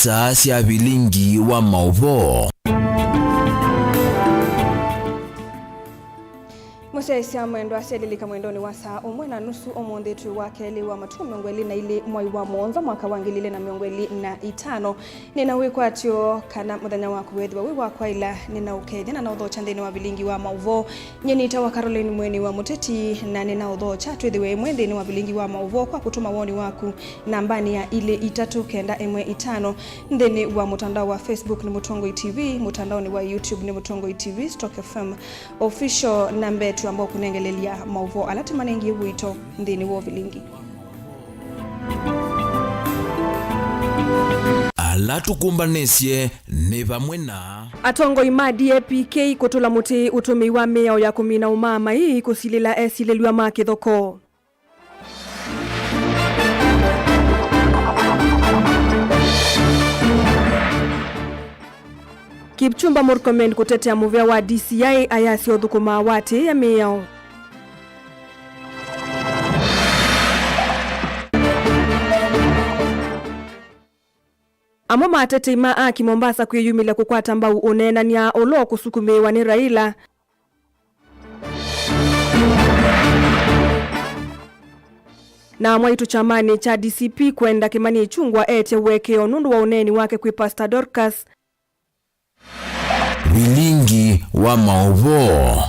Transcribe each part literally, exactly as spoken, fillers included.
Star sya vilingi wa maũvoo. Mũsyaĩĩsya mwendwa, syalilika mwendonĩ wa saa ũmwe na nusu ũmũnthĩ twĩ wa kelĩ wa matukũ mĩongo ĩlĩ na ilĩ mwai wa mũonza mwaka wa ngili ilĩ na mĩongo ĩlĩ na itano. Nĩna wĩkwatyo kana mũthenya waku wethĩwa wĩ wa kwaĩla. Nĩna ũkethya na naũthokya nthĩnĩ wa vilingi wa maũvoo. Nyie nĩtawa Caroline Mweni wa Mũteti, na nĩnaũthokya twĩthĩwe ĩmwe nthĩnĩ wa vilingi wa maũvoo kwa kũtũma woni waku nambanĩ ya ilĩ itatũ kenda ĩmwe itano. Nthĩnĩ wa mũtandao wa Facebook nĩ Mũtongoi T V, mũtandaonĩ wa YouTube nĩ Mũtongoi T V Stock F M Official, na mbee twamba kũnengelelya maũvoo ala tũmanengie ũito nthĩnĩ wa vilingi. Ala tũkũmbanĩsye nĩ vamwe na. Atongoi ma D A P K kũtũla mũtĩ ũtũmĩi wa mĩao ya kũmina ũmaamai kũsilĩla esilĩlw'a ma kĩthoko. Kipchumba Murkomen kũtetea mũvea wa D C I ayasya ũthũkũmaa wa atĩĩa mĩao. Amwe ma atetei ma aki Mombasa kwĩyumĩlya kũkwata mbau ũneenany'a ũla ũkũsukumĩĩwa nĩ Raila. Na mwaitũ kyamanĩ kya D C P kwenda Kimani Ichung'wah etye ũekeo nũndũ wa ũneeni wake kwĩ Pastor Dorcas. Vilingi wa maũvoo.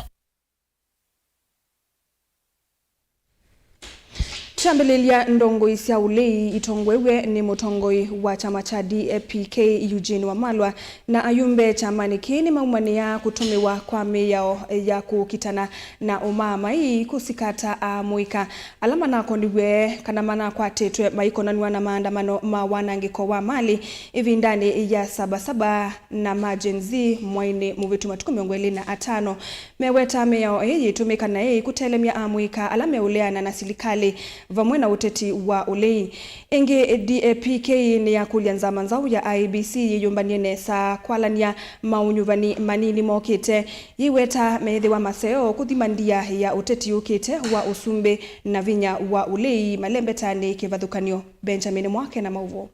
Twambĩlĩlya ndongoi sya ũlei itongoew'e nĩ mũtongoi wa kyama kya D A P K Eugene Wamalwa, na ayumbe kyamanĩ kĩĩ nĩmaumanĩaa kũtũmĩwa kwa mĩao ya kũkitana na ũmaamai kũsikata amũika ala manakoniw'e kana manakwatĩtwe maikonanw'a na maandamano ma wanangĩko wa malĩ ĩvindanĩ ya Saba Saba na ma Gen Z mwainĩ mũvĩtu matukũ mĩongo ĩlĩ na atano. Meweta mĩao ĩĩ yĩtũmĩka naĩ kũtelemya amũika ala meũleana na silikalĩ vamwe na ũteti wa ũlei. Ĩngĩ, D A P K nĩyakũlya nzama nzaũ ya I E B C yĩyũmbany'e nesa kwalany'a maũnyuvani manini mokĩte, yĩweta meethĩwa maseo kũthima ndia ya ũteti ũkĩte wa ũsumbĩ na vinya wa ũlei malembetanĩ kĩvathũkany'o. Benjamin Mwake na maũvoo.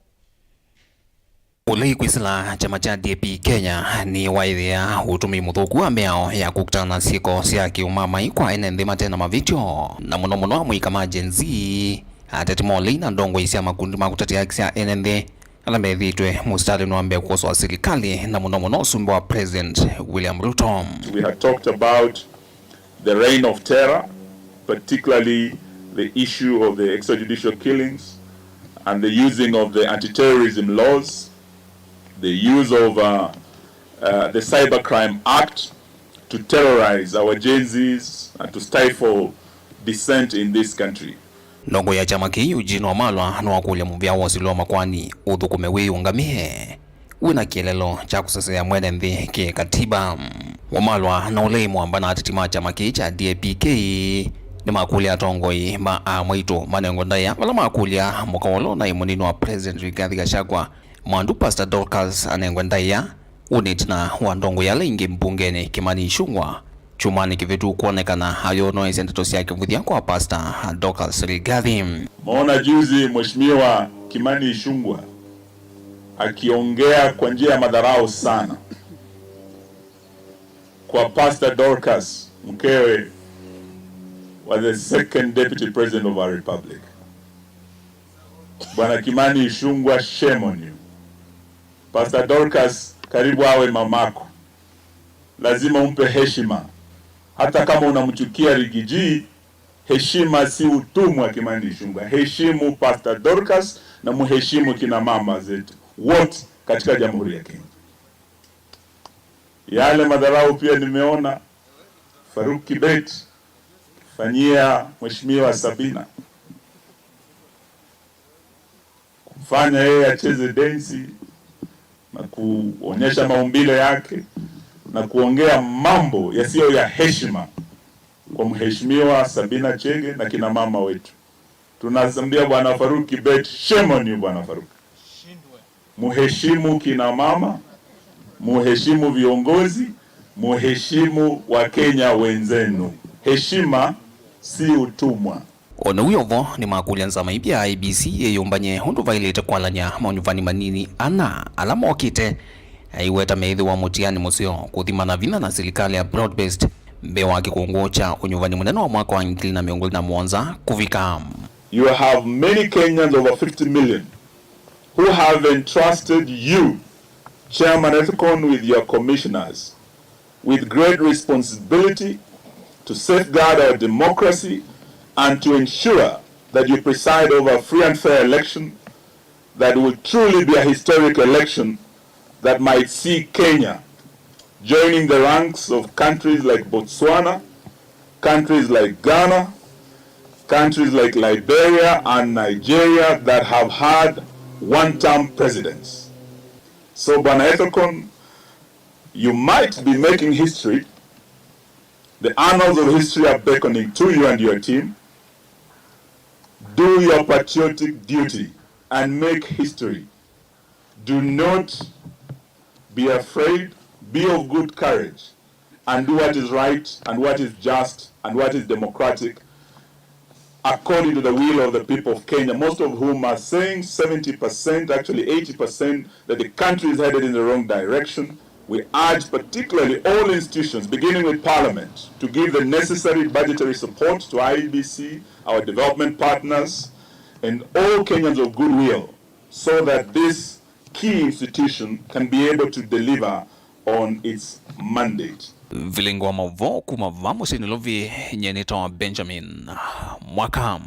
Ũlei kwĩsĩla kyama kya D A P Kenya nĩwaĩthĩa ũtũmĩi mũthũku wa mĩao ya kũkitana na syĩko sya kĩũmamai kwa ene nthĩ mate na mavĩtyo, na mũno mũno amũika ma Gen Z, ateti ma ũlei na ndongoi sya makundi ma kũtetea haki sya ene nthĩ ala methĩĩtwe mũsitalĩnĩ wa mbee kũkosoa silikalĩ, na mũno mũno ũsumbĩ wa President William Ruto. We had talked about the reign of terror, particularly the issue of the extrajudicial killings and the using of the anti-terrorism laws, the use of, uh, uh, the Cybercrime Act to terrorize our Gen Zs and to stifle dissent in this country. Ndongoi ya kyama kĩĩ Eugene Wamalwa nĩwakũlya mũvĩa wa ũsilĩlo wa makoani ũthũkũme wĩyũngamĩe wĩna kĩeleelo kya kũseseea mwene nthĩ kĩ katiba. Wamalwa na ũlei mwamba na ateti ma kyama kĩĩ kya D A P K nĩmakũlya atongoi ma amwaitũ manengwe ndaĩa vala makũlya mũkao ũla ũnaĩ mũnini wa President Rigathi Gachagua mwandu Pastor Dorcas anengwe ndaĩa, ũnĩ ĩtina wa ndongoi ala ingĩ mbungenĩ Kimani Ichung'wah kyumwanĩ kĩvĩtu kwonekana ayũnoesya ndeto sya kĩvũthya kwa Pastor Dorcas Rigathi. Maona juzi Mheshimiwa Kimani Ichung'wah akiongea kwa njia ya madharau sana kwa Pastor Dorcas, mkewe wa the second deputy president of our republic. Bwana Kimani Ichung'wah, shame on you. Pastor Dorcas karibu awe mamako. Lazima umpe heshima. Hata kama unamchukia Rigiji, heshima si utumwa, Kimani Ichung'wah. Heshimu Pastor Dorcas na muheshimu kina mama zetu wote katika Jamhuri ya Kenya. Yale madharau pia nimeona Farouk Kibet fanyia Mheshimiwa Sabina, kumfanya yeye acheze densi na kuonyesha maumbile yake na kuongea mambo yasiyo ya heshima kwa Mheshimiwa Sabina Chege na kina mama wetu. Tunazambia Bwana Farouk Kibet, shame on you, Bwana Farouk. Muheshimu kina mama, muheshimu viongozi, muheshimu Wakenya wenzenu. Heshima si utumwa. O na wĩ o vo, nĩmakũlya nzama ĩngĩ ya I E B C yĩyũmbany'e ũndũ vaĩlĩte kwalany'a manyuvani manini ana ala mokĩte, aiweta meĩthĩwa mũtiani mũseo kũthimana vinya na silikalĩ ya broad-based mbee wa kĩkũngũ kya ũnyuvani mũnene wa mwaka wa ngili na mĩongo ĩlĩ na mũonza kũvika. You have many Kenyans, over fifty million, who have entrusted you, Chairman Ethekon, with your commissioners, with great responsibility to safeguard our democracy and to ensure that you preside over a free and fair election that will truly be a historic election that might see Kenya joining the ranks of countries like Botswana, countries like Ghana, countries like Liberia and Nigeria that have had one-term presidents. So, Bwana Ethekon, you might be making history. The annals of history are beckoning to you and your team. Do your patriotic duty and make history. Do not be afraid, be of good courage, and do what is right and what is just and what is democratic, according to the will of the people of Kenya, most of whom are saying, seventy percent, actually eighty percent, that the country is headed in the wrong direction. We urge particularly all institutions, beginning with Parliament, to give the necessary budgetary support to I E B C, our development partners, and all Kenyans of goodwill, so that this key institution can be able to deliver on its mandate. Vilingi wa maũvoo kuma vaa mũsyĩ Nairobi, nyie nĩtawa Benjamin Mwaka.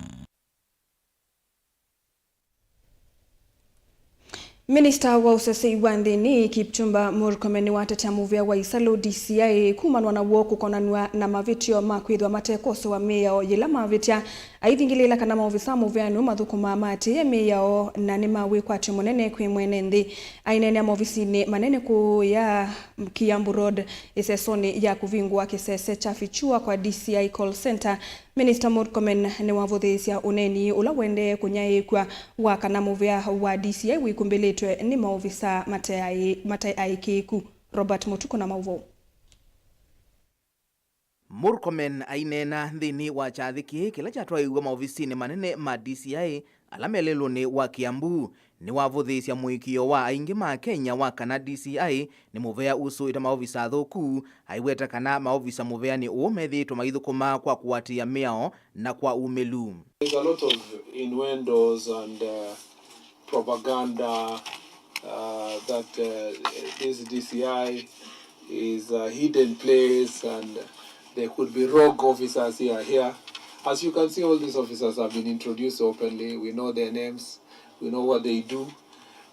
Minista wa ũsesei wa nthĩnĩ, Kipchumba Murkomen, nĩwatetea mũvĩa wa Isalu D C I kumanwa naw'o kũkonanw'a na mavĩtyo ma kwĩthwa matekosoa mĩao yĩla mavĩtya, aithingĩlĩĩla kana maovisa a mũvĩa nĩmo mathũkũmaa maatĩĩe mĩao na nĩ ma wĩkwatyo mũnene kwĩ mwene nthĩ. Aineenea maovisinĩ manene kũya Kiambu Road, ĩsesonĩ ya kũvingũa kĩsese kya Fichua kwa D C I call center, Minista Murkomen nĩwavũthĩĩsya ũneeni ũla ũendee kũnyaĩĩkw'a wa kana mũvĩa wa D C I wĩkumbĩlĩtwe nĩ maovisa mate aĩ-, mate aĩkĩĩku. Robert Mũtuku na maũvoo. Murkomen aineena nthĩnĩ wa kyathĩ kĩĩ kĩla kyatwaĩiw'e maovisinĩ manene ma D C I ala me lelũnĩ wa Kiambu, nĩwavũthĩĩsya mũĩkĩĩo wa aingĩ ma Kenya wa kana D C I nĩ mũvea ũsũĩte maovisa athũku, aiweta kana maovisa mũveanĩ ũũ methĩĩtwe maithũkũma kwa kũatĩĩa mĩao na kwa umĩlu. There's a lot of innuendos and, uh, propaganda, uh, that, uh, this D C I is a hidden place and there could be rogue officers here, here. As you can see, all these officers have been introduced openly. We know their names. We know what they do.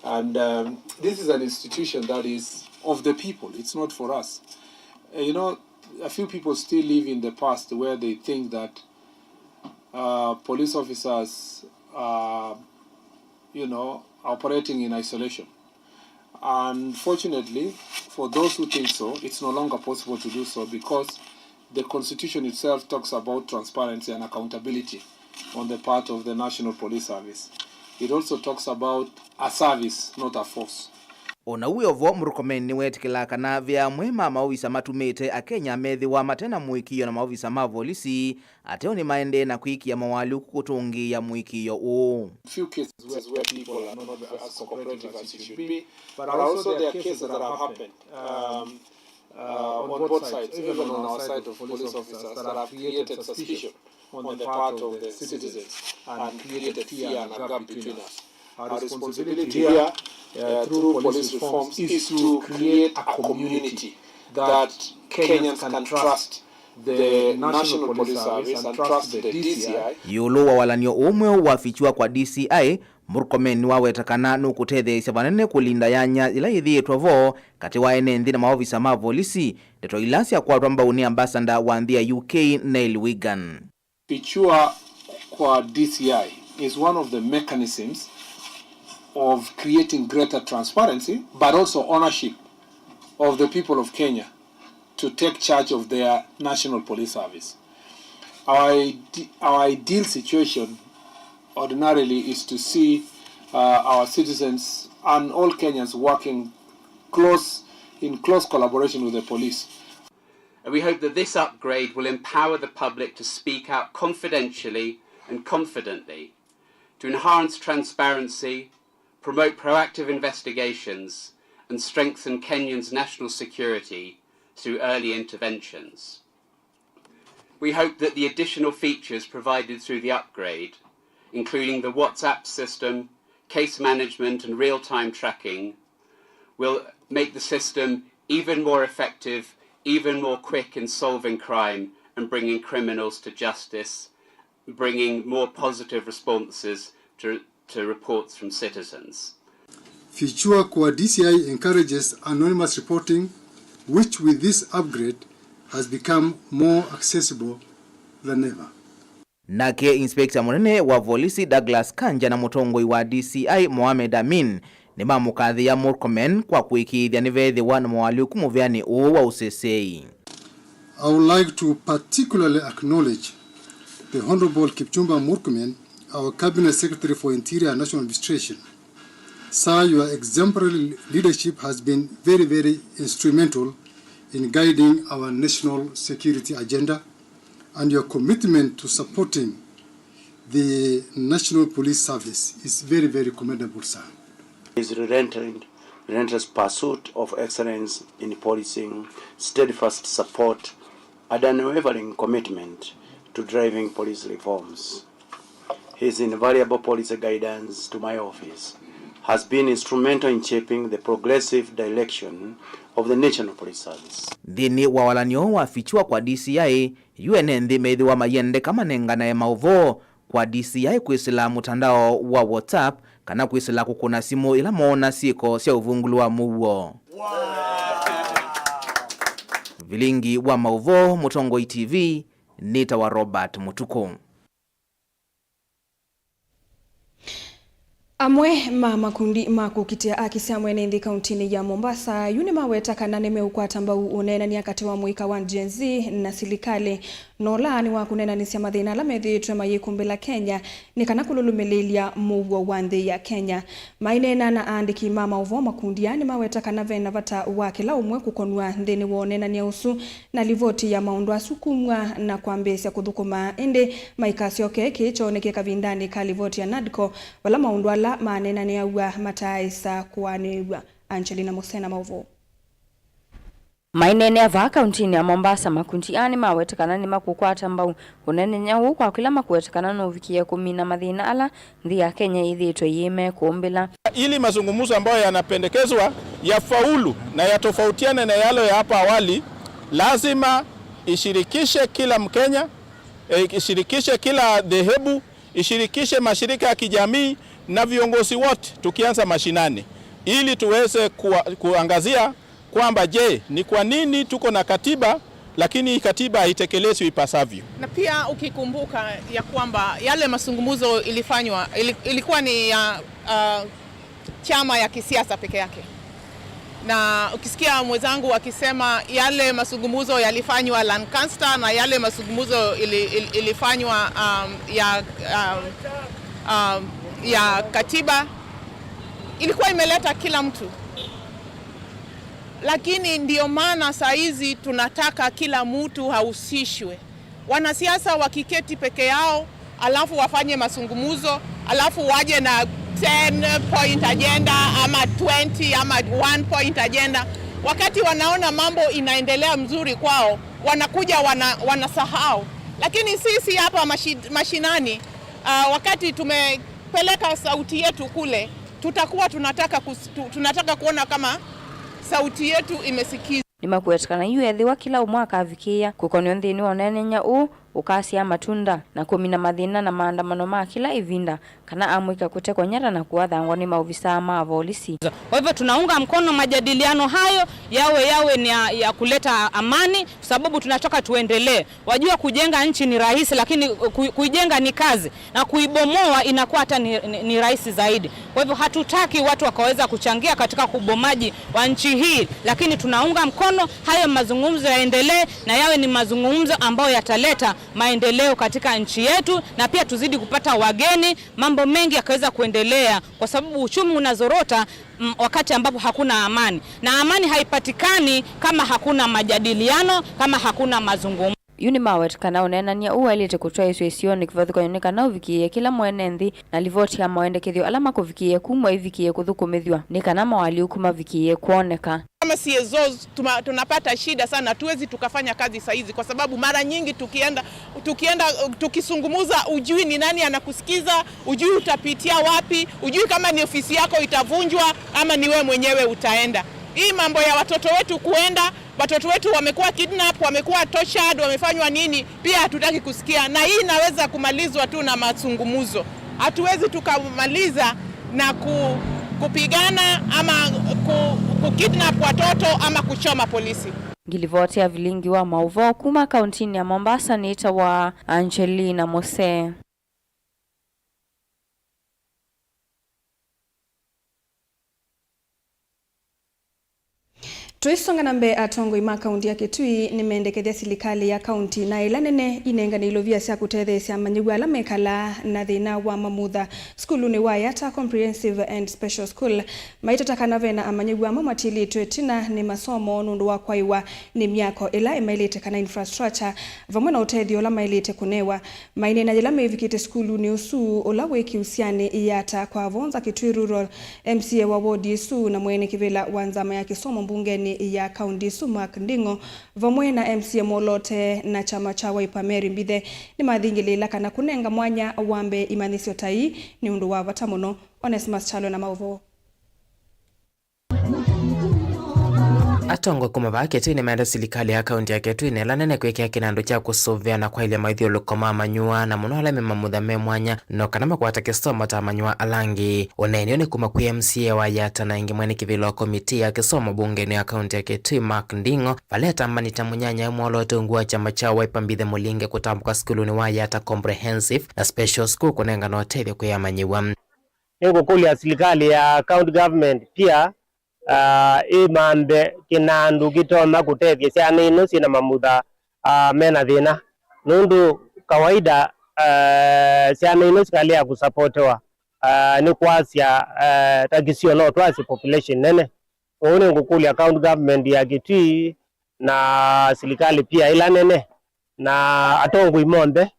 And, um, this is an institution that is of the people. It's not for us. Uh, you know, a few people still live in the past where they think that, uh, police officers are, you know, operating in isolation. Unfortunately, for those who think so, it's no longer possible to do so because the constitution itself talks about transparency and accountability on the part of the National Police Service. It also talks about a service, not a force. O na wĩ o vo, Murkomen nĩweetĩkĩlaa kana ve amwe ma maovisa matumĩte Akenya methĩwa mate na mũĩkĩĩo na maovisa ma volisi, ateo nĩmaendee na kwĩkĩa moalyũku kũtũngĩĩa mũĩkĩĩo ũũ. Few cases where people are not as cooperative as it should be, but also there are cases that have happened, um, uh, on both sides, even on our side of police officers, that have created suspicion on the part of the citizens and created fear and a gap between us. Our responsibility here, uh, through police reforms, is to create a community that Kenyans can trust the National Police Service and trust the D C I. Ĩũlũ wa walan'yo ũũ mweũ wa Fichua kwa D C I, Murkomen nĩwaweta kana nũkũtetheesya vanene kũlinda yanya yĩla yĩthĩĩtwe vo katĩ wa ene nthĩ na maovisa ma volisi, ndeto ila syakwatwa mbau nĩ ambassador wa nthĩ ya U K, Neil Wigan. Fichua kwa D C I is one of the mechanisms of creating greater transparency, but also ownership of the people of Kenya to take charge of their National Police Service. Our ide-, our ideal situation ordinarily is to see, uh, our citizens and all Kenyans working close, in close collaboration with the police. And we hope that this upgrade will empower the public to speak out confidentially and confidently to enhance transparency, promote proactive investigations, and strengthen Kenyans' national security through early interventions. We hope that the additional features provided through the upgrade, including the WhatsApp system, case management, and real-time tracking, will make the system even more effective, even more quick in solving crime and bringing criminals to justice, bringing more positive responses to, to reports from citizens. Fichua kwa D C I encourages anonymous reporting, which with this upgrade has become more accessible than ever. Nake inspector mũnene wa volisi Douglas Kanja na mũtongoi wa D C I Mohamed Amin nĩmamũkathĩĩa Murkomen kwa kũĩkĩĩthya nĩveethĩwa na moalyũku mũvĩanĩ ũũ wa ũseseei. I would like to particularly acknowledge the Honorable Kipchumba Murkomen, our Cabinet Secretary for Interior and National Administration. Sir, your exemplary leadership has been very, very instrumental in guiding our national security agenda, and your commitment to supporting the National Police Service is very, very commendable, sir. His relentless, relentless pursuit of excellence in policing, steadfast support, and unwavering commitment to driving police reforms. His invaluable policy guidance to my office has been instrumental in shaping the progressive direction of the National Police Service. Nthĩnĩ wa walan'yo wa Fichua kwa D C I, yu ene nthĩ methĩwa mayendeka manenganae maũvoo kwa D C I kwĩsĩla mũtandao wa WhatsApp kana kwĩsĩla kũkũna simũ ĩla moona syĩko sya ũvungũlu wa mũuo. Vilingi wa maũvoo, Mũtongoi T V, nĩtawa Robert Mũtukũ. Amwe ma makundi ma kũkitĩa aki sya mwene nthĩ kauntinĩ ya Mombasa yu nĩmaweta kana nĩmeũkwata mbau ũneenany'a katĩ wa mũika wa Gen Z na silikalĩ, na ũla nĩ wa kũneenanĩsya mathĩna ala methĩĩtwe mayĩkumbĩla Kenya nĩ kana kũlũlũmĩlĩĩlya mũuo wa nthĩ ya Kenya. Maineena na aandĩki ma maũvoo, makundi aa nĩmaweta kana ve na vata wa kĩla ũmwe kũkonw'a nthĩnĩ wa ũneenany'a ũsu, na livoti ya maũndũ asu kumw'a na kwambĩĩsya kũthũkũma, ĩndĩ maikasyoke kĩĩ kyooneke kavindanĩ ka livoti ya NADCO, vala maũndũ ala maneenanĩaw'a mataaĩsa kũaanĩw'a. Angelina Musena, maũvoo. Maineenea vaa kauntinĩ ya Mombasa, makundi aa nĩmaweta kana nĩmakũkwata mbau ũneenany'a ũũ kwa kĩla makũweta kana nũvikĩe kũmina mathĩna ala nthĩ ya Kenya yĩthĩĩtwe yĩmekũmbĩla. Ili mazungumzo ambayo yanapendekezwa yafaulu na yatofautiane na yale ya hapa awali, lazima ishirikishe kila Mkenya, eh, ishirikishe kila dhehebu, ishirikishe mashirika ya kijamii na viongozi wote, tukianza mashinani, ili tuweze kua-, kuangazia kwamba, je, ni kwa nini tuko na katiba lakini hii katiba haitekelezwi ipasavyo? Na pia ukikumbuka ya kwamba yale mazungumzo ilifanywa, ili-, ilikuwa ni ya, uh, chama ya kisiasa peke yake. Na ukisikia mwenzangu akisema yale mazungumzo yalifanywa Lancaster na yale mazungumzo ili-, ili-, ilifanywa, um, ya, um, um, ya katiba, ilikuwa imeleta kila mtu. Lakini ndio maana saa hizi tunataka kila mtu ahusishwe. Wanasiasa wakiketi peke yao, alafu wafanye mazungumzo, alafu waje na ten point agenda ama twenty ama one point agenda. Wakati wanaona mambo inaendelea mzuri kwao, wanakuja wana-, wanasahau. Lakini sisi hapa mashi-, mashinani, ah, wakati tumepeleka sauti yetu kule, tutakuwa tunataka kus-, tu-, tunataka kuona kama sauti yetu imesikizwa. Nĩmakũweta kana yu ethĩwa kĩla ũmwe akavikĩĩa kũkonw'a nthĩnĩ wa ũneenany'a ũũ ũkasyaa matunda na kũmina mathĩna na maandamano ma kĩla ĩvinda, kana amũika kũtekwa nyata na kũathangwa nĩ maovisaa ma volisi. Kwa hivyo tunaunga mkono majadiliano hayo yawe, yawe ni ya, ya kuleta amani, kwa sababu tunataka tuendelee. Wajua, kujenga nchi ni rahisi, lakini ku-, kuijenga ni kazi, na kuibomoa inakuwa hata ni, ni, ni rahisi zaidi. Kwa hivyo hatutaki watu wakaweza kuchangia katika kubomaji wa nchi hii, lakini tunaunga mkono hayo mazungumzo yaendelee, na yawe ni mazungumzo ambayo yataleta maendeleo katika nchi yetu, na pia tuzidi kupata wageni, mambo mengi yakaweza kuendelea, kwa sababu uchumi unazorota, mm, wakati ambapo hakuna amani, na amani haipatikani kama hakuna majadiliano, kama hakuna mazungumzo. Yu nĩmaweta kana ũneenany'a ũũ waĩlĩte kũtwaĩĩsw'a ĩsionĩ kĩvathũkany'o nĩ kana ũvikĩĩe kĩla mwene nthĩ, na livoti ya maendekethyo ala makũvikĩĩe kumw'a ĩvikĩĩe kũthũkũmĩthw'a nĩ kana moalyũku mavikĩĩe kwoneka. Kama C S Os tuma-, tunapata shida sana, hatuwezi tukafanya kazi saa hizi kwa sababu mara nyingi tukienda, tukienda, tukisungumuza, hujui ni nani anakusikiza, hujui utapitia wapi, hujui kama ni ofisi yako itavunjwa ama ni wewe mwenyewe utaenda. Hii mambo ya watoto wetu kuenda, watoto wetu wamekuwa kidnap, wamekuwa tortured, wamefanywa nini, pia hatutaki kusikia. Na hii inaweza kumalizwa tu na mazungumzo. Hatuwezi tukamaliza na ku-, kupigana ama ku-, kukidnap watoto ama kuchoma polisi. Ngilivoti ya vilingi wa maũvoo kuma kauntinĩ ya Mombasa nĩtawa Angelina Mose. Tũisonga na mbee, atongoi ma kaunti ya Kitui nĩmendekethya silikalĩ ya kaunti na ĩla nene inengane ilovia sya kũtetheesya amanyĩw'a ala mekalaa na thĩna wa mamutha sukulunĩ wa Yatta Comprehensive and Special School, maitata kana vena amanyĩw'a amwe matiĩlĩtwe ĩtina nĩ masomo nũndũ wa kwaĩwa nĩ myako ĩla ĩmaĩlĩte kana infrastructure, vamwe na ũtethyo ũla maĩlĩte kũnewa. Maineena yĩla mevikĩte sukulunĩ ũsu ũla wĩ kĩusianĩ Yatta kwa Vonza, Kitui Rural, M C A wa wodi ĩsu na mwene kĩvĩla wa nzama ya kĩsomo mbungenĩ ya kaunti ĩsu, Mark Nding'o, vamwe na M C A mwoloote na kyama kya Wiper, Mary Mbithe, nĩmathingĩlĩĩla kana kũnenga mwanya wa mbee imanyĩsyo ta ii nĩ ũndũ wa vata mũno. Onesmus Kyalo na maũvoo. Atongoi kuma vaa Kitui nĩmaendete silikalĩ ya kaunti ya Kitui na ĩla nene kwĩkĩa kĩnandũ kya kũsũvĩa na kwaĩlya maithyũlũko ma amanyĩw'a, na mũno ala me mamutha me mwanya, no kana makwata kĩsomo ta amanyĩw'a ala angĩ. Ũneeni ũũ nĩ kuma kwĩ M C A wa Yatta na ĩngĩ mwene kĩvĩla wa komitii ya kĩsomo mbungenĩ ya kaunti ya Kitui, Mark Nding'o, vala atambanĩte mũnyanyae mwoloote ungu wa kyama kya Wiper, Mbithe Mũlinge, kũtambũka sukulunĩ wa Yatta Comprehensive na Special School kũnengana ũtethyo kwĩ amanyĩw'a. Nĩngũkũlya silikalĩ ya county government pia, ah, ĩmanthe kĩnandũ kĩtonya kũtethya syana ino syĩna mamutha, ah, mena thĩna. Nũndũ kawaida, ah, syana ino sikalea kũsapotewa, ah, nĩ kwasya, ah, ta kĩsio no twasye population nene. Ũu nĩngũkũlya county government ya Kitui na silikalĩ pia ĩla nene na atongoi monthe,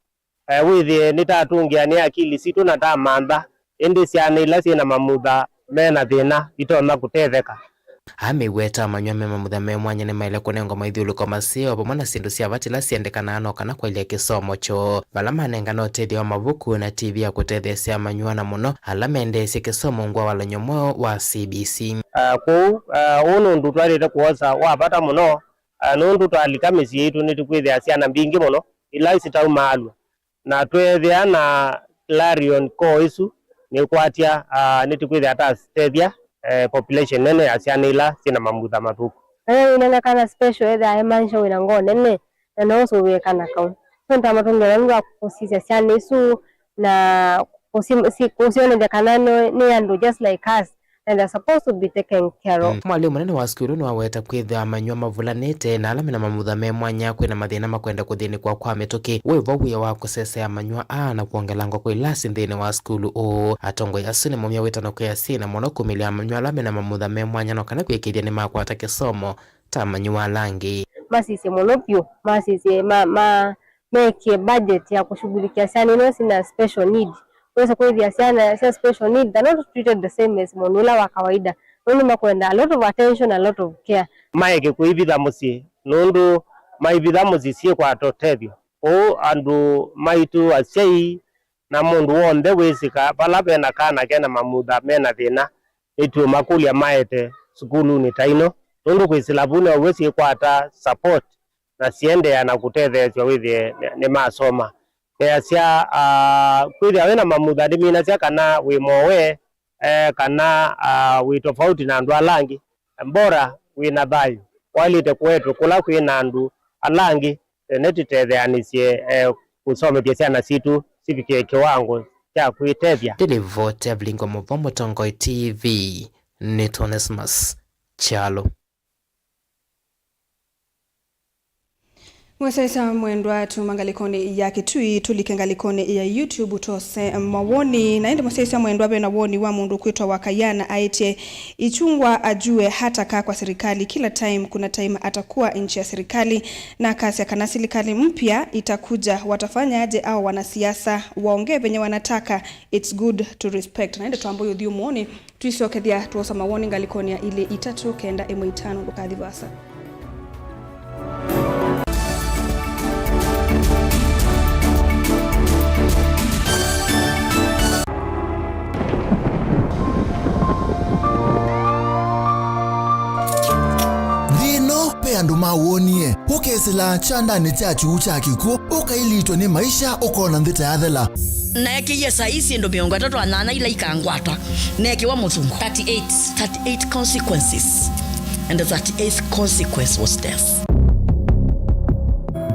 eh, wĩthĩe nĩtatũngĩa nĩ akili sitũ na tamantha, ĩndĩ syana ila syĩna mamutha mena thĩna itonya kũtetheka. Ameweta amanyĩw'a me mamutha me mwanya nĩmaĩle kũnengwa maithyũlũko maseo vamwe na syĩndũ sya vata ila syendekanaa no kana kwaĩlya kĩsomo kyoo, vala manengana ũtethyo wa mavuku na T V ya kũtetheesya amanyĩw'a, na mũno ala mendeesye kĩsomo ungu wa walany'o mweũ wa C B C. Ah, kwoou, ah, ũũ nĩ ũndũ twaĩlĩte kwosa wa vata mũno, ah, nũndũ twalika mĩsyĩ yitũ nĩtũkwĩthĩa syana mbingĩ mũno ila sitaumaalw'a, na tweethĩa na Clarion Call ĩsu nĩkwatya, ah, nĩtũkwĩthĩa tasitethya, eh, population nene ya syana ila syĩna mamutha mathũku. Na yo ĩnengakana special ethĩa ĩmaanisha wĩna ngoo nene na no ũsũvĩe kana kaũ. Nũndũ amatũngĩla nũndũ wa kũsisya syana isu na kũsi-, si-, kũsyonethya kana nĩ, nĩ andũ just like us. And they're supposed to be taken care of. Mm. Mwalimũ mũnene wa sukulu nĩwaweta kwĩthĩwa amanyĩw'a mavulanĩte na ala mena mamutha me mwanya kwĩna mathĩna makwenda kũthĩnĩkwa kwa mĩtũkĩ. Wĩ vo wĩa wa kũsesea amanyĩw'a aa na kwongela ngoko ilasi nthĩnĩ wa sukulu ũũ? Atongoi asu nĩmaumya wĩtano kwĩ asyai na mũno kumĩlya amanyĩw'a ala mena mamutha me mwanya no kana kwĩkĩĩthya nĩmakwata kĩsomo ta amanyĩw'a ala angĩ. Masisye mũno vyũ, masisye ma, ma, mekĩe budget ya kũshughulikia syana ino syĩna special need. Wĩsa kwĩthĩa syana sya special need, they're not treated the same as mũndũ ũla wa kawaida. Nũndũ makwenda a lot of attention, a lot of care. Maeke kũivitha mũsyĩ, nũndũ maivitha mũsyĩ syĩkwata ũtethyo. Ũu andũ maitũ asyai na mũndũ w'onthe wĩsĩka vala vena kana kena mamutha mena thĩna, nĩtũũmakũlya maete sukulunĩ ta ino, nũndũ kwĩsĩla vu now'o syĩkwata support na siendeea na kũtetheesya wĩthĩe nĩ, nĩmasoma. Neasya, ah, kwĩthĩa wĩna mamutha ndĩminasya kana wĩ mowe, eh, kana, ah, wĩ tofauti na andũ ala angĩ. Mbora wĩna thayũ, waĩlĩte kũetwe kũla kwĩna andũ ala angĩ, eh, nĩtũtetheanĩsye, eh, kũsomethya syana sitũ sivikĩe kĩwango kya kwĩtethya. Ndĩlivoti ya vilingi wa maũvoo Mũtongoi T V, nĩ Onesmus Kyalo. Mũsyaĩĩsya mwendwa, tuma ngalĩkonĩ ya Kĩtui, tũlike ngalĩkonĩ ya YouTube tose mawoni. Na ĩndĩ mũsyaĩĩsya mwendwa, ve na woni wa mũndũ ũkwĩtwa Wakayana aĩtye, Ichung'wah ajue hata kaa kwa serikali, kila time kuna time atakuwa nchi ya serikali, na akasya kana serikali mpya itakuja, watafanya aje au wanasiasa waongee venye wanataka? It's good to respect. Na ĩndĩ twamba ũyũthi ũmũnĩ, tũisyokethya twosa mawoni ngalĩkonĩ ya ilĩ itatũ kenda ĩmwe itano. Ndũkathi vaasa. Nthĩ ĩno ve andũ mawonie, ũkesĩla kyandanĩ kya kyuu kya kĩkw'ũ, ũkailitwe nĩ maisha, ũkona nthĩ ta yathela. Naekĩie saa ii syĩndũ mĩongo ĩtatũ na nyanya ila ikangwata, neekĩwa mũthungo. Thirty-eight. Thirty-eight consequences, and the thirty-eighth consequence was death.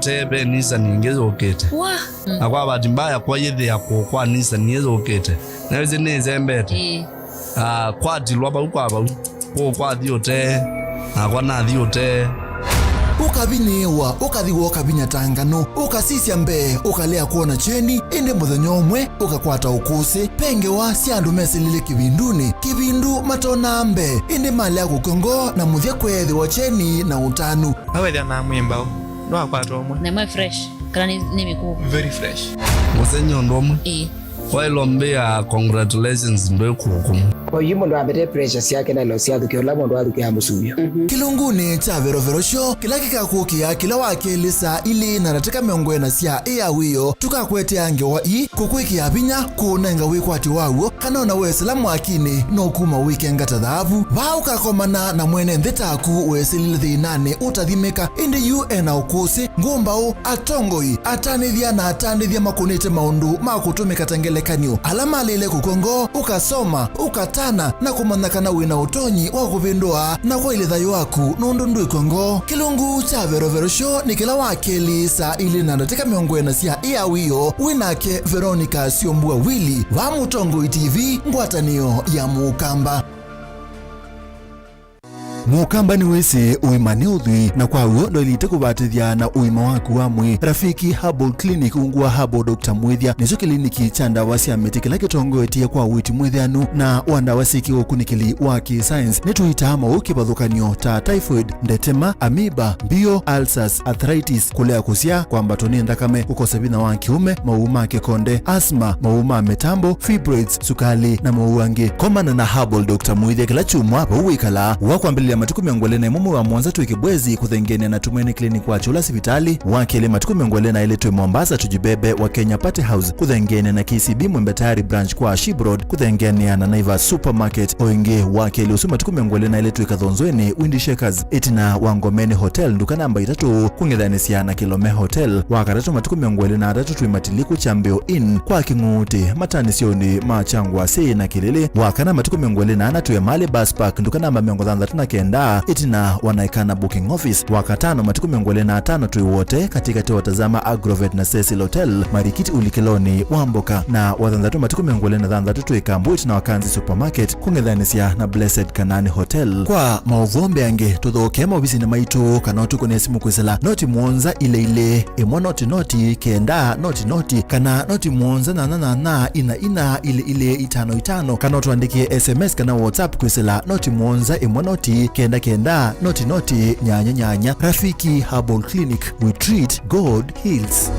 Te ve nisani ĩngĩ yũkĩte. Wa. Na kwa bahati mbaya, kwa yĩthĩa kũũ kwa nisani ĩĩ yũkĩte, na ĩsĩ nĩĩsembete. Ĩĩ. Ah, kwatilwa vau kwa vau, kũũ kwathi ũtee, nakwa nathi ũtee. Ũkavinyĩĩwa, ũkathi woka vinya ta nganũ, ũkasisya mbee, ũkalea kwona kyeni, ĩndĩ mũthenya ũmwe ũkakwata ũkũsĩ. Ve ngewa sya andũ mesĩlile kĩvindunĩ, kĩvindu matonaa mbee, ĩndĩ malea kũkw'a ngoo na mũthya kweethĩwa kyeni na ũtanu. Awethĩa na mwĩmbaũ, ndwakwata ũmwe. Na ĩmwe fresh, kana nĩ, nĩ mĩkũũ? Very fresh. Mũsenyi ũndũ ũmwe. Ĩĩ. Waĩlwa mbĩa, congratulations, ndwĩ kũkũ. Oyu mũndũ ambete pressure syake na ilo syathukĩa ũla mũndũ athukĩa mũsuvyo. Kĩlungunĩ kya Verovero Show, kĩla kĩkakũkĩa kĩla wa kelĩ saa ilĩ na ndatĩka mĩongo ĩna sya ĩ ya wĩoo, tũkakwetea ngewa ii, kũkwĩkĩa vinya, kũũnenga wĩkwatyo waw'o, kana ona wesĩla mwakinĩ, no kuma wĩkenga ta thaavu. Vaa ũkakomana na mwene nthĩ taku wesĩlile thĩnanĩ ũtathimĩka, ĩndĩ yu ena ũkũsĩ, ngũmbaũ, atongoi, atanĩthya na atandĩthya makũnĩte maũndũ ma kũtũmĩka ta ngelekany'o, ala malĩle kũkw'a ngoo, ũkasoma, ũkatana, na kũmanya kana wĩ na ũtonyi wa kũvĩndũa na kwaĩlya thayũ waku nũndũ ndwĩkw'a ngoo. Kĩlungu kya Verovero Show nĩ kĩla wa kelĩ saa ilĩ na ndatĩka mĩongo ĩna sya ĩ ya wĩoo, wĩ nake Veronica Syombua Willy, vaa Mũtongoi T V, ngwatanĩo ya Mũkamba. Mũkamba nĩwĩsĩ ũima nĩ ũthwii, na kwa w'o ndwaĩlĩte kũvatĩthya na ũima waku wa mwĩĩ. Rafiki Herbal Clinic, ungu wa Herbal Doctor Mwĩthya, nĩkyo kĩliniki kya ndawa sya mĩtĩ kĩla kĩtongoetye kwa ũiiti mwĩthĩanu na wa ndawa syĩ kĩũkunĩkĩli wa kĩ-science. Nĩtũitaa maũũ kĩvathũkany'o ta typhoid, ndetema, amoeba, mbio, ulcers, arthritis, kũlea kũsyaa, kwambatwa nĩ nthakame, kũkosa vinya wa kĩũme, mawau ma kĩkonde, asthma, mawau ma mĩtambo, fibroids, sukali, na mawau angĩ. Komana na Herbal Doctor Mwĩthya kĩla kyumwa vau wĩkalaa. Wa kwambĩlĩlya matukũ mĩongo ĩlĩ na ĩmwe mwei wa mũonza twĩ Kĩbwezi kũthengeanĩa na Tumaini Clinic wa Kyũla sivitalĩ. Wa kelĩ matukũ mĩongo ĩlĩ na ĩlĩ twĩ Mombasa Tujibebe wa Kenya Party House kũthengeanĩa na K C B Mwembe Tayari branch kwa Shib Road kũthengeanĩa na Naivas Supermarket. O ĩngĩ wa kelĩ ũsu matukũ mĩongo ĩlĩ na ĩlĩ twĩ Kathonzweni Windy Shakers. Ĩtina wa Ngomeni Hotel, nduka namba itatũ, kũng'ethanĩsya na Kilome Hotel. Wa katatũ, matukũ mĩongo ĩlĩ na atatũ twĩ Matiliku Kyambĩo Inn kwa Kĩng'uutĩ, matanĩsyonĩ ma Kyangwasĩ na Kĩlĩlĩ. Wa kana, matukũ mĩongo ĩlĩ na ana twĩ Emali Bus Park, nduka namba mĩongo thanthatũ na kenda, ĩtina wa Naikana Booking Office. Wa katano, matukũ mĩongo ĩlĩ na atano twĩ Wote, katĩkatĩ wa Tazama Agrovet na Cecil Hotel, Marikiti ũlikĩlonĩ wa mboka. Na wa thanthatũ, matukũ mĩongo ĩlĩ na thanthatũ twĩ Kambu, ĩtina wa Kanzi Supermarket, kũng'ethanĩsya na Blessed Kanani Hotel. Kwa maũvoo mbeange, tũthokee maovisinĩ maitũ kana ũtũkũnĩe simũ kwĩsĩla noti mũonza ilĩ ilĩ, ĩmwe noti noti, kenda noti noti, kana noti mũonza nyanya nyanya, ina ina, ilĩ ilĩ, itano itano, kana ũtũandĩkĩe S M S kana WhatsApp kwĩsĩla noti mũonza ĩmwe noti, kenda kenda, noti noti, nyanya nyanya. Rafiki Herbal Clinic, we treat, God heals.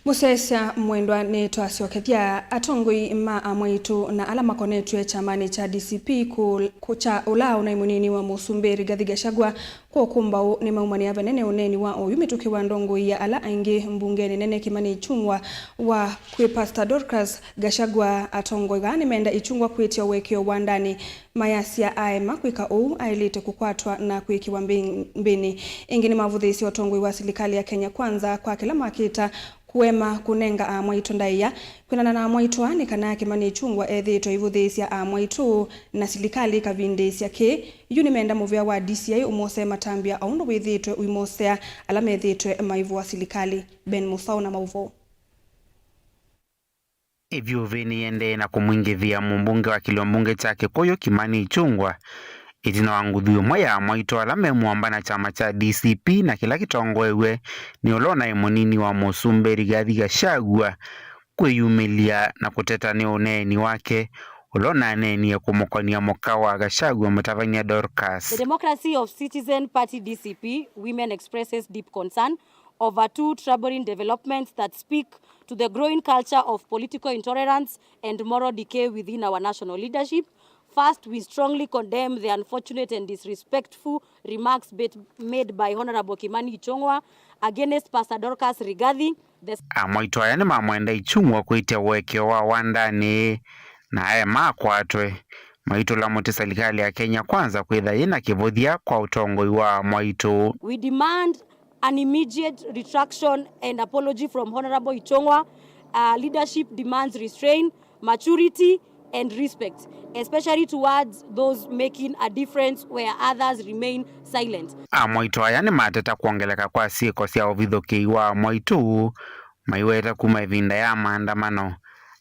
Mũsyaĩĩsya mwendwa, nĩtwasyokethya. Atongoi ma amwaitũ na ala makonetw'e kyamanĩ kya D C P kũ-, kũ-, kya ũla ũnaĩ mũnini wa mũsumbĩ Rigathi Gachagua kwa ũkũmbaũ nĩmaumanĩa vanene ũneeni wa oyu mĩtũkĩ wa ndongoi ya ala aingĩ mbungenĩ nene Kimani Ichung'wah wa kwĩ Pastor Dorcas Gachagua. Atongoi vaa nĩmenda Ichung'wah kwĩtya ũekeo wandanĩ. Mayasya aema kwĩka ũu, aĩlĩte kũkwatwa na kwĩkĩwa mbĩ-, mbĩnĩ. Ĩngĩ nĩmavũthĩĩsye ũtongoi wa silikalĩ ya Kenya Kwanza kwa kĩla makĩta kũema kũnenga amwaitũ ndaĩa. Kwĩanana na amwaitũ aa, nĩ kana Kimani Ichung'wah ethĩĩtwe aivũthĩĩsya amwaitũ na silikalĩ ĩkavindĩĩsya kĩĩ. Yu nĩmenda mũvĩa wa D C I ũmosee matambya o ũndũ wĩthĩĩtwe ũimosea ala methĩĩtwe maivũa silikalĩ. Ben Mũsaũ na maũvoo. Ĩvyũvĩ nĩyĩendee na kũmwingĩvĩa mũmbunge wa kĩlio mbunge kya Kĩkũyũ, Kimani Ichung'wah, ĩtina wa nguthu ĩmwe ya amwaitũ ala me mũamba na kyama kya D C P na kĩla kĩtongoew'e nĩ ũla ũnaĩ mũnini wa mũsumbĩ Rigathi Gachagua kwĩyumĩlya na kũteta nĩ ũneeni wake ũla ũnaneenie kũmũkonĩa mũka wa Gachagua, Mũtavany'a Dorcas. The Democracy of Citizen Party, D C P, women expresses deep concern over two troubling developments that speak to the growing culture of political intolerance and moral decay within our national leadership. First, we strongly condemn the unfortunate and disrespectful remarks bet-, made by Honorable Kimani Ichung'wah against Pastor Dorcas Rigathi, the Amwaitũ aya nĩmamwenda Ichung'wah kwĩtya ũekeo wa wandanĩ na aema akwatwe, maitũla mũtĩ silikalĩ ya Kenya Kwanza kwĩtha yĩna kĩvũthya kwa ũtongoi wa amwaitũ. We demand an immediate retraction and apology from Honorable Ichung'wah. Uh, leadership demands restraint, maturity, and respect, especially towards those making a difference where others remain silent. Amwaitũ aya nĩmateta kwongeleka kwa syĩko sya ũvithũkĩi wa amwaitũ, maiweta kuma ĩvinda ya maandamano.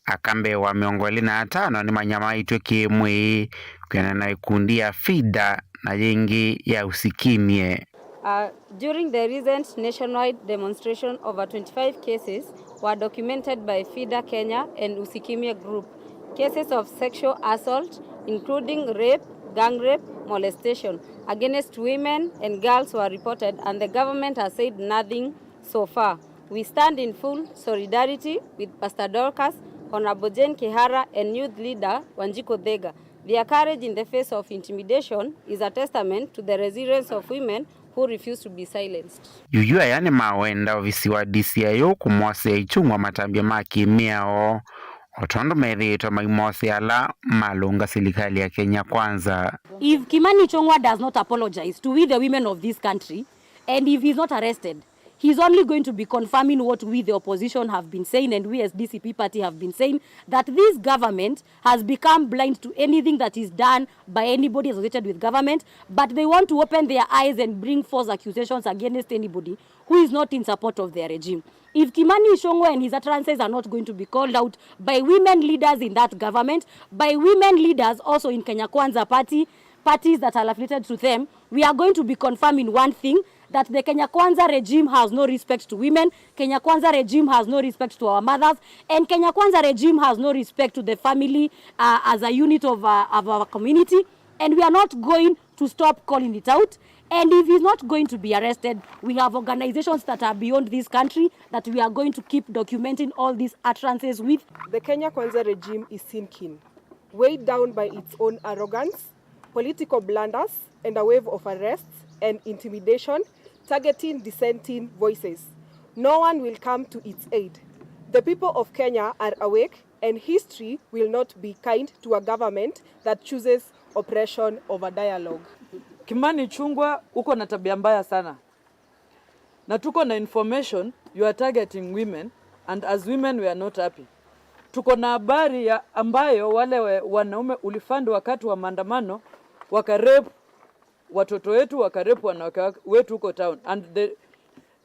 Aka mbee wa mĩongo ĩlĩ na atano nĩmanyamaĩtw'e kĩ-mwĩĩ kwĩanana na ĩkundi ya FIDA na yĩngĩ ya Usikimie. Uh, during the recent nationwide demonstration, over twenty-five cases were documented by FIDA Kenya and Usikimie group. Cases of sexual assault, including rape, gang rape, molestation against women and girls were reported, and the government has said nothing so far. We stand in full solidarity with Pastor Dorcas, Honorable Jane Kihara, and youth leader Wanjiku Thega. Their courage in the face of intimidation is a testament to the resilience of women who refuse to be silenced. Yuyu aya nĩmawenda ovisi wa D C I U kũmwosea Ichung'wah matambya ma kĩmĩao, o tondũ methĩĩtwe maimosea ala malũnga silikalĩ ya Kenya Kwanza. If Kimani Ichung'wah does not apologize to we the women of this country, and if he's not arrested, he's only going to be confirming what we, the opposition, have been saying and we as D C P party have been saying, that this government has become blind to anything that is done by anybody associated with government, but they want to open their eyes and bring false accusations against anybody who is not in support of their regime. If Kimani Ichung'wah and his utterances are not going to be called out by women leaders in that government, by women leaders also in Kenya Kwanza party, parties that are affiliated to them, we are going to be confirming one thing, that the Kenya Kwanza regime has no respect to women, Kenya Kwanza regime has no respect to our mothers, and Kenya Kwanza regime has no respect to the family, uh, as a unit of, uh, of our community, and we are not going to stop calling it out. And if he's not going to be arrested, we have organizations that are beyond this country that we are going to keep documenting all these utterances with. The Kenya Kwanza regime is sinking, weighed down by its own arrogance, political blunders, and a wave of arrests and intimidation targeting dissenting voices. No one will come to its aid. The people of Kenya are awake, and history will not be kind to a government that chooses oppression over dialogue. Kimani Ichung'wah, uko na tabia mbaya sana. Na tuko na information you are targeting women, and as women we are not happy. Tuko na habari ya ambayo wale we-, wanaume ulifund wakati wa maandamano, waka rape watoto wetu, waka rape wanawake wa-, wetu huko town, and the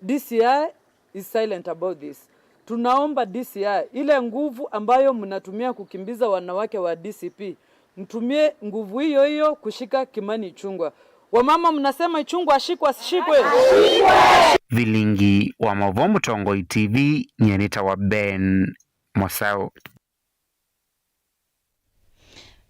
D C I is silent about this. Tunaomba D C I, ile nguvu ambayo mnatumia kukimbiza wanawake wa D C P, mtumie nguvu hiyo hiyo kushika Kimani Ichung'wah. Wamama mnasema Ichung'wah ashikwe, asishikwe? Vilingi wa maũvoo Mũtongoi T V, nyie nĩtawa Ben Mosau.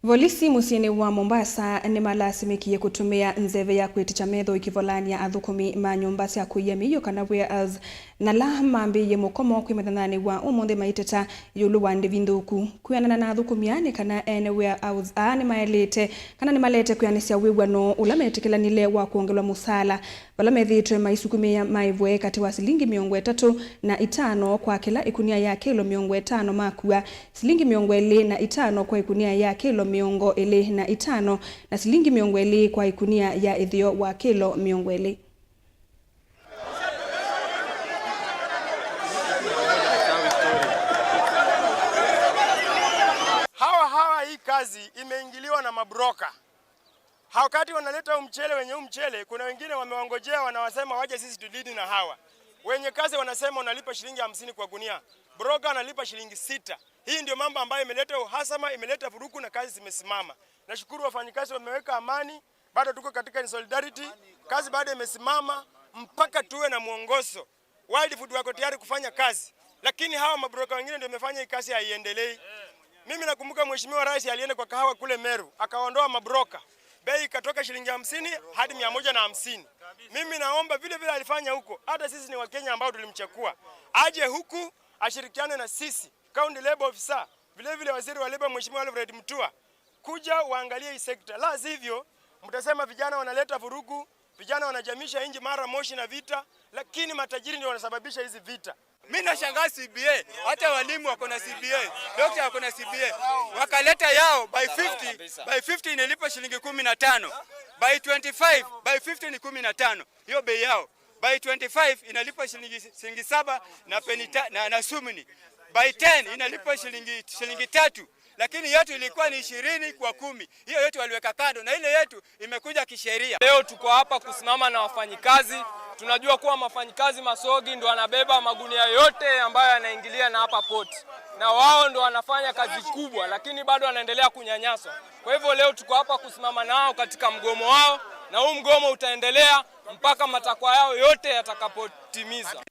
Volisi mũsyĩnĩ wa Mombasa nĩmalasimĩkie kũtũmĩa nzeve ya kwĩtĩkya metho ikĩvolany'a athũkũmi ma nyũmba sya kũia mĩio kana warehouse, na ala mambĩĩie mũkomo kwĩ mũthenyanĩ wa ũmũnthĩ maiteta ĩũlũ wa ndĩvi nthũku. Kwĩanana na athũkũmi aa nĩ kana ene warehouse aa nĩmaelĩte kana nĩmalete kwĩanĩsya wĩw'ano ũla metĩkĩlanile wa kwongelwa mũsaala, vala methĩĩtwe maisukumĩa maĩvwe katĩ wa silingi mĩongo ĩtatũ na itano kwa kĩla ĩkunia ya kĩlo mĩongo ĩtano makua, silingi mĩongo ĩlĩ na itano kwa ĩkunia ya kĩlo mĩongo ĩlĩ na itano, na silingi mĩongo ĩlĩ kwa ĩkunia ya ĩtheo wa kĩlo mĩongo ĩlĩ. Hawa hawa, hii kazi imeingiliwa na mabroka. Wakati wanaleta huu mchele, wenye huu mchele, kuna wengine wamewangojea, wanawasema waje sisi tudili na hawa. Wenye kazi wanasema unalipa shilingi hamsini kwa gunia. Broker analipa shilingi sita. Hii ndio mambo ambayo imeleta uhasama, imeleta vurugu na kazi zimesimama. Nashukuru wafanyikazi wameweka amani, bado tuko katika solidarity, kazi bado imesimama mpaka tuwe na mwongozo. World Food wako tayari kufanya kazi, lakini hawa mabroka wengine ndio wamefanya hii kazi haiendelei. Mimi nakumbuka Mheshimiwa Rais alienda kwa kahawa kule Meru, akaondoa mabroka, bei ikatoka shilingi hamsini hadi mia moja na hamsini. Mimi naomba vile vile alifanya huko, hata sisi ni Wakenya ambao tulimchagua, aje huku ashirikiane na sisi, County Labour Officer, vile vile waziri wa Labour Mheshimiwa Alfred Mutua, kuja uangalie hii sekta, la sivyo mtasema vijana wanaleta vurugu, vijana wanajamisha nchi mara moshi na vita, lakini matajiri ndio wanasababisha hizi vita. Mi nashangaa C B A, hata walimu wako na C B A, dokta wako na C B A. Wakaleta yao by fifty, by fifty inalipwa shilingi kumi na tano. By twenty-five, by fifty ni kumi na tano. Hiyo bei yao. By twenty-five inalipwa shilingi, shilingi saba na peni ta-, na, na sumini. By ten inalipwa shilingi, shilingi tatu. Lakini yetu ilikuwa ni ishirini kwa kumi. Hiyo yetu waliweka kando na ile yetu imekuja kisheria. Leo tuko hapa kusimama na wafanyikazi. Tunajua kuwa wafanyikazi Masogi ndo wanabeba magunia yote ambayo yanaingilia na hapa port. Na wao ndo wanafanya kazi kubwa, lakini bado wanaendelea kunyanyaswa. Kwa hivyo leo tuko hapa kusimama nao katika mgomo wao, na huu mgomo utaendelea mpaka matakwa yao yote yatakapotimiza.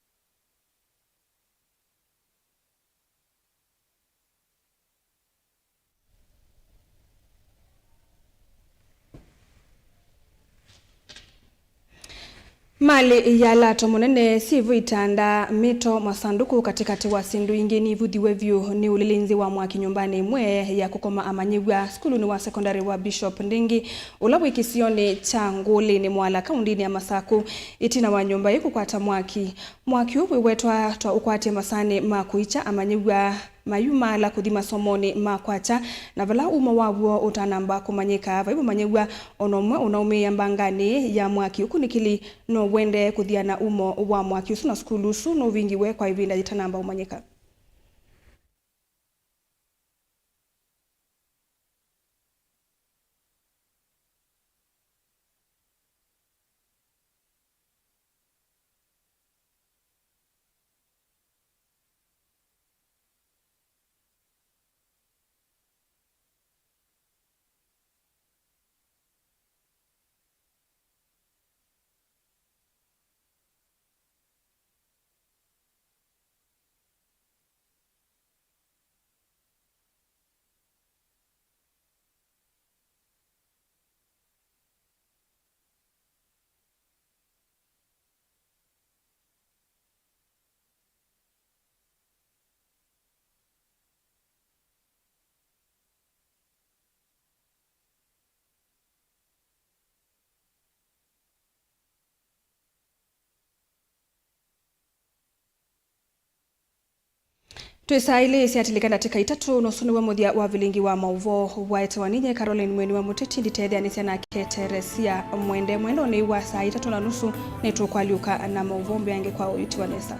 Malĩ ya lato mũnene syĩvo itanda, mĩto, masandũkũ katĩkatĩ wa syĩndũ ingĩ nivuthiwe vyũ nĩ ũlĩlĩnzĩ wa mwaki nyũmbanĩ ĩmwe ya kũkoma amanyĩw'a sukulunĩ wa sekondalĩ wa Bishop Ndingi, ũla wĩ kĩsionĩ kya Ngũlĩnĩ Mwala, kaũndĩnĩ ya Masakũ, ĩtina wa nyũmba ĩĩ kũkwata mwaki. Mwaki ũũ wĩwetwa ta ũkwatie masanĩ ma kũikya amanyĩw'a mayumaala kũthi masomonĩ ma kwakya, na vala umo waw'o ũtanamba kũmanyĩka, vai mũmanyĩw'a o na ũmwe ũnaumĩĩa mbanganĩ ya mwaki ũkunĩkĩli no ũendee kũthiana umo wa mwaki ũsu, na sukulu ũsu nũvingiwe kwa ĩvinda yĩtanamba ũmanyĩka. Twĩ saa ilĩ syatilĩka ndatĩka itatũ, na ũsu nĩw'o mũthya wa vilingi wa maũvoo waetewa ninye Caroline Mweni wa Mũteti. Nditetheanĩsya nake Teresia Mwende. Mwendonĩ wa saa itatũ na nusu nĩtũkwalyũka na maũvoo mbeange kwa ũyũ. Tiwa nesa.